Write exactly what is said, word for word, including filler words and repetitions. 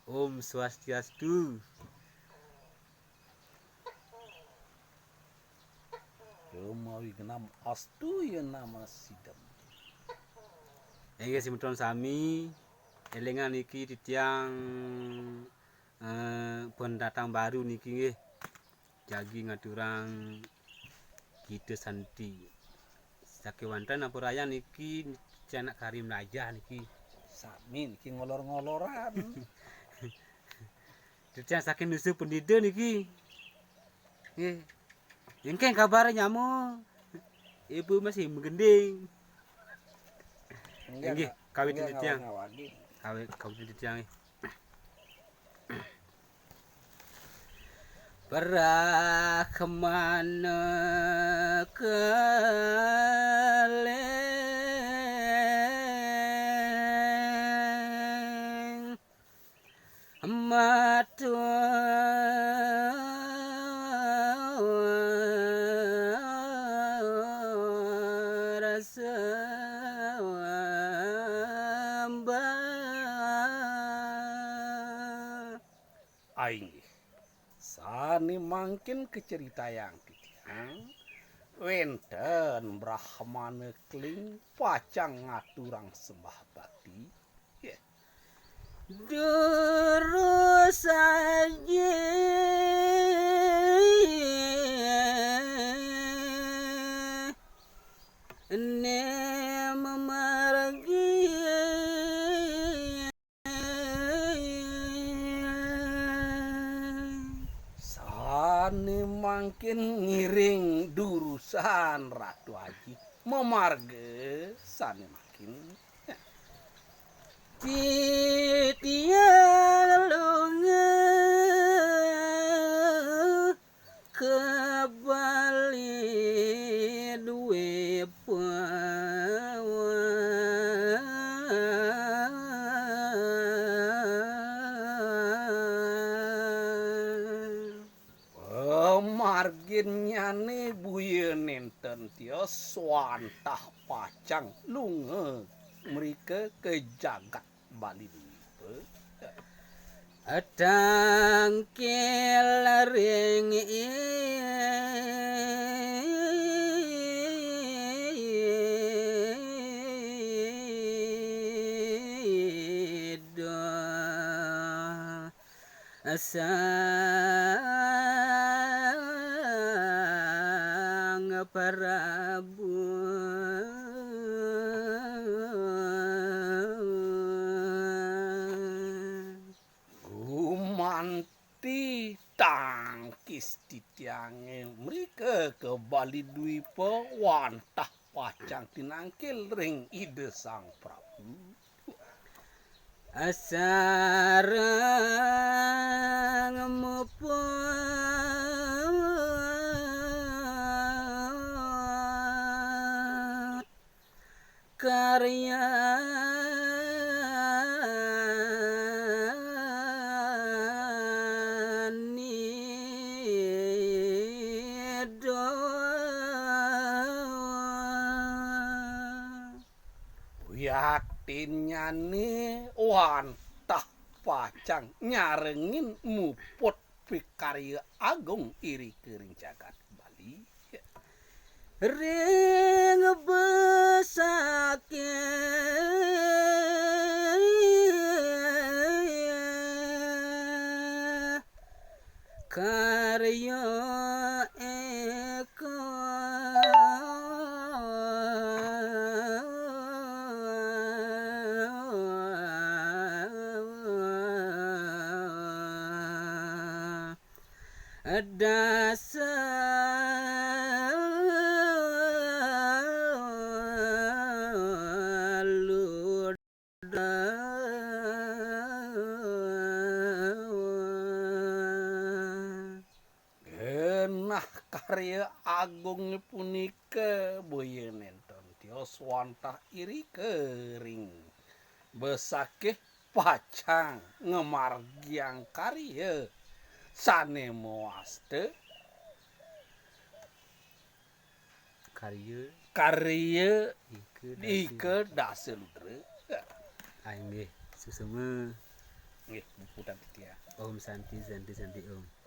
Om Swastiastu. Yoma wignam astu ya nama sidam. Inggih semeton sami, elingan niki titiang, eh, pendatang baru niki nggih. Jagi ngaturang kita santi. Sakéwanten ampurayang niki, anak kari mlajah niki. Sami niki ngolor-ngoloran. Titiang saking nusu pendida niki. Nggih. Engkén kabar nyama? Ibu masih menggending. Inggih, kawitin titiang. Kawi-, kawitin titiang nggih. Brahmana keling matur sembah. Ainggih. Sané mangkin kacaritayang titiang, wénten Brahmana keling pacang ngaturang sembah bakti. Nggih. Durus saja nem margi. Sané mangkin ngiring durusan Ratu Aji mamarga sané mangkin. Titiang lunga ka Bali Dwipa. Pamarginnyané boya nénten tios wantah pacang lunga mrika ka jagat Bali Dwipa. Tangkil ring Ida Sang Prabu. Gumanti tangkis titiangé mrika ka Bali Dwipa wantah pacang tinangkil ring Ida Sang Prabu. Sareng muput karya nida. Wiaktinnyané wantah pacang nyarengin muput pikarya agung irika ring jagat Bali. Ring besakih karya eka. Dasa luda. Genah karya agung punika boya nénten tios wantah irika ring besakih pacang ngamargiang karya sané mawasta karya, karya ika dasa, ika dasa ludra. Ah, inggih, suksma. Nggih, mupudang titiang. Om Santi, Santi, Santi Om.